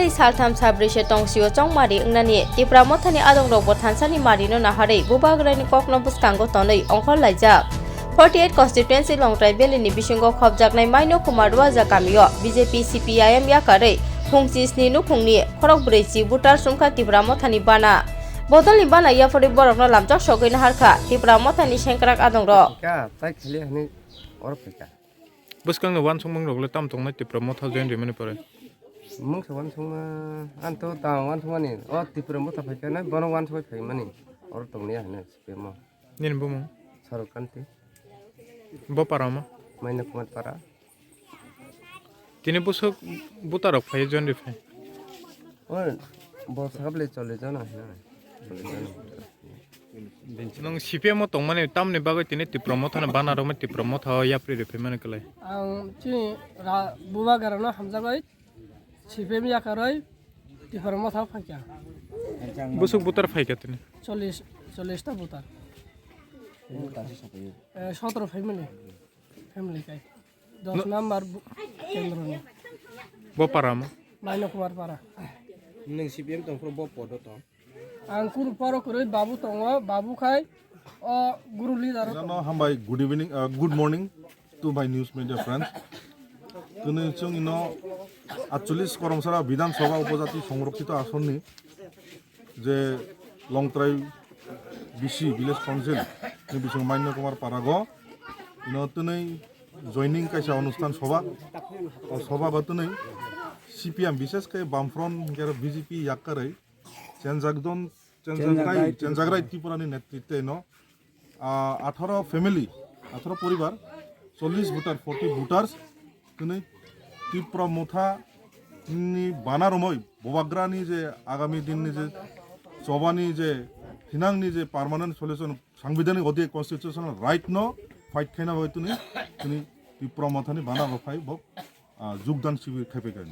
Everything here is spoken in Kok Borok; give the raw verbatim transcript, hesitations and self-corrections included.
Saltham salbrwi se tongsio chongmari wngnani Tipra Mothani adongrokbo thansani marino naharwi Bubagrani kokno bwskango tonwi ongkhorlaijak. Forty eight constituency Longtrai Valley ni bisingo khopjaknai Maino Kumar Ruaja kamio B J P C P I M yakarwi phungchi sni nukhungni khorokbrwi chi voter sumkha Tipra Mothani bana. Bodolni bana yapharwi borokno lamchok sogwi naharkha Tipra Mothani sengkrak adongrok. Ka, tai khali hani oro phaikha. Bwskango uansukmung rok le tam tongnai Tipra Motha join rimani pore? Mungsa uansukma, ang to tang uansukmani, o Tipra Motha phaikha na, bono uansugwi phaimani, oro tongni hwnwi sipemo. Nini bumung? Sarok Kanti. Bo para mo? Maina Kumar Para. Tini bwswk buta rok phai join ri phai? O, bo sakable chollish jona hwnwi. Chollish jona. Nwng C P M o tongmani tamni bagwi tini Tipra Mothano bana rwmani Tipra Motha o yapri rwphaimani kwlai? Ang chini ra-, Bubagrano hamjagwi C P M yakarwi Tipra Motha o phaikha. Bwswk butar phaikha tini? Chollish, chollish ta butar. Eh, sotro family, family kai. Dos number bu-, kendroni. Bo para mo? Maino Kumar Para. Nwng C P M tongphuru bo podo tong? Ang kunu poro kwrwi babu tongo, babu khai o guru leader o Jano tongo. Hambai, good evening, uh, good morning to my news media friends. Tini chwng ino atchollish Koromsara Bidhan Sabha Upojati Songrokkhito Asonni je Longtrai B C Village Council ni bising Maino Kumar Parago ino tini joining kaisa onusthan soba. O soba ba tini C P M, bishesh khe Bamfront hinkhe aro B J P yakkarwi Chenjakdon, chenjakrai, chenjakrai Tripura ni netritwe no, ah, atharo family, atharo poribar, chollish voter, forty voters, tini Tipra Motha ni bana romoi, Bubagra ni je agami din ni je choba ni je thinang ni je permanent solution, sangbidhanik odhik constitutional right no fight khaina bai tini, tini Tipra Motha ni bana rok phai bo, ah, jugdan sibir khai phai kha.